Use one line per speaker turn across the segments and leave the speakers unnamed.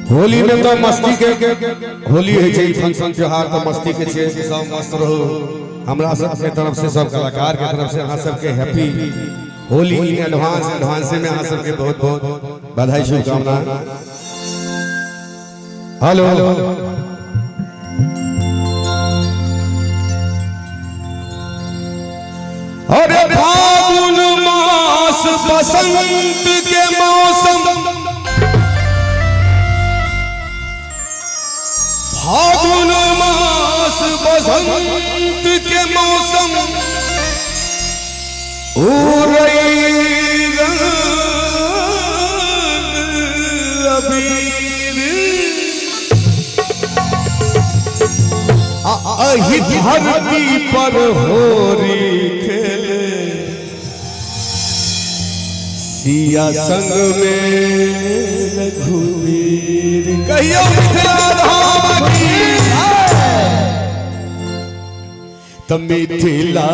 होली में तो मस्ती के होली होइ छै। ई फंक्शन त्योहार तो मस्ती के छियै। सब मस्त रहू। हमरा सबके तरफ से, सब कलाकार के तरफ से अहाँ सबके happy Holi in advance. Advance में अहाँ सबके बहुत बहुत बधाई, शुभकामना। हेलो। अरे फागुन मास बसंत के मौसम, फागुन मास बसंत के मौसम, उड़ई रंग अबीर। अहि धरती पर होरी खेले सिया संग में रघुवीर। कहियो मिथिला धाम की। त मिथिला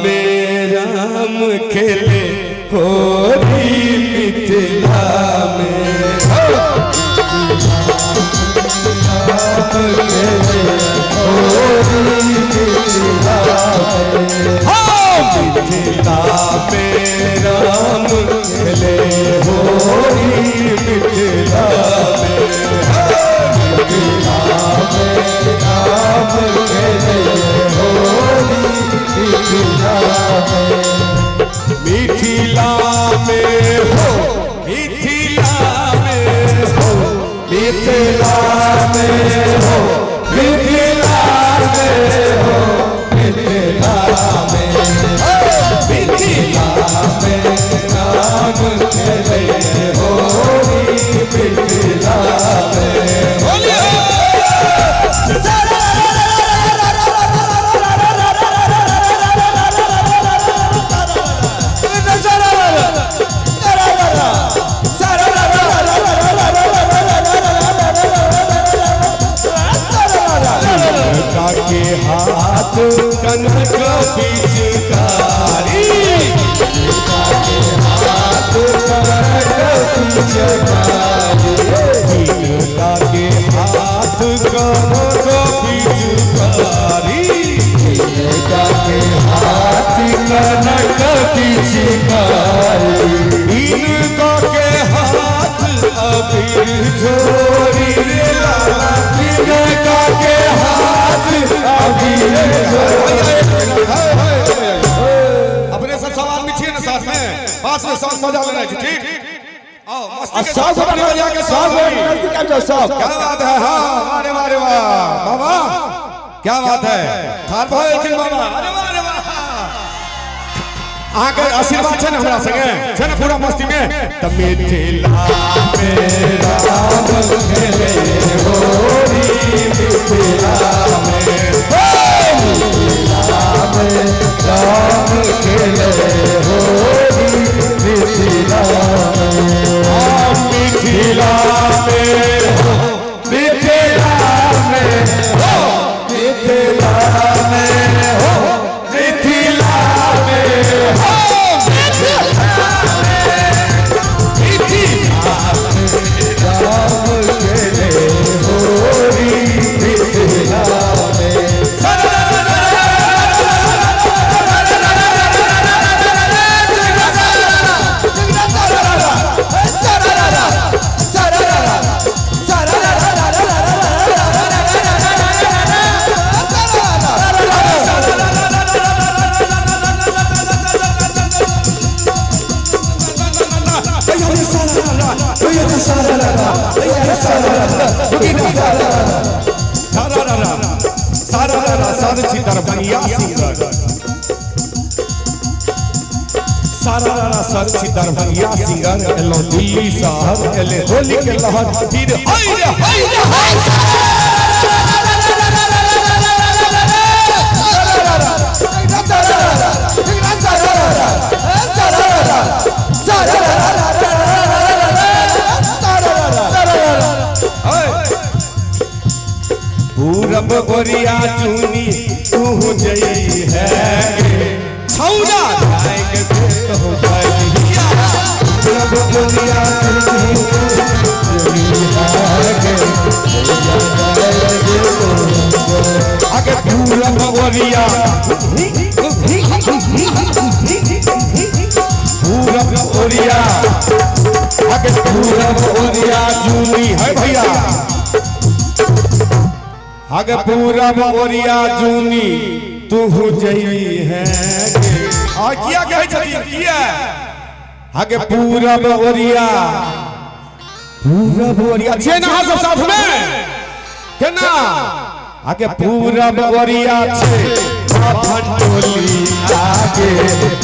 में राम खेले होरी, मिथिला में राम खेले होरी, मिथिला में। हाँ, मिथिला में राम खेले होरी, मिथिला में। मिथिला में राम खेले होरी, मिथिला में। मिथिला में हो, मिथिला में हो, मिथिला में हो, मिथिला में हो, मिथिला में, मिथिला में राम खेले होरी, मिथिला में। होली। के हाथ कनक पिचकारी, के हाथ कनक पिचकारी, के हाथ कनक पिचकारी, के हाथ कनक पिचकारी, इनका के हाथ अबीर झोरी रे लाला, इनका के हाथ अबीर झोरी। अपने सब सब आदमी छियै ने साथ में, पास में, सब मजा लेना छै। ठीक, आओ मस्ती के
सब
साथ अपने मजा के साथ होली।
नजदीक आबि जाओ सब।
क्या बात है! हाँ, अरे वाह, अरे वाह बाबा, क्या बात है! ठार भऽ गेलखिन बाबा। अरे वाह, अरे वाह! अहाँके आशीर्वाद छै ने हमरा संगे, छै ने पूरा मस्ती में। त मिथिला में राम खेले होरी, मिथिला में, मिथिला में राम खेले होरी, मिथिला में। मिथिला में हो, मिथिला में हो, मिथिला में हो, मिथिला में हो, मिथिला में राम खेले होरी, मिथिला में। सारा सारा छी दरभंगिया सिंगर, सारा सर छी दरभंगिया सिंगर, एलो दिल्ली शहर, एले होली के लहर, फिर हाय रे हाय रे हाय। पूरब गोरिया चुनी तू जई है गे, छौरा जाएंगे भेंट हो जाएगी। पूरब गोरिया चुनी तू जई है गे। ओरिया, पूरब ओरिया, आगे पूरब ओरिया जूनी है भैया, आगे पूरब ओरिया जूनी तू जई है। आ किया कहै छथिन किया? आगे पूरब ओरिया, पूरब ओरिया छियै ना अहाँ सब साथ में केना? आगे पूरब ओरिया छै बाभन टोली आगे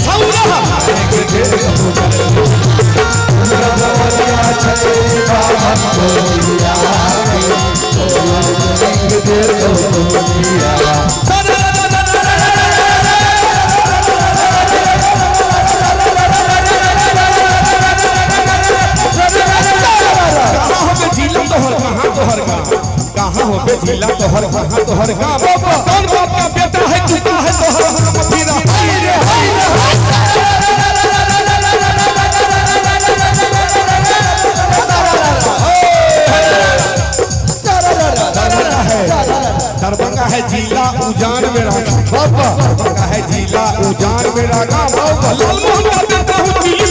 छौरा,
पूरब ओरिया छै बाभन टोली आगे, टोलिया।
कहाँ होबे जिला तोहर, कहाँ तोहर गाँव, कहाँ होबे जिला तोहर, कहाँ तोहर गाँव, कौन बाप का बेटा है तू, का है तोहर हम फिर हाय रे हाय रे हाय। दरभंगा है जिला उजान मेरा गाँव, दरभंगा है जिला उजान मेरा गाँव, लालमोहन का बेटा हूँ दिल्ली।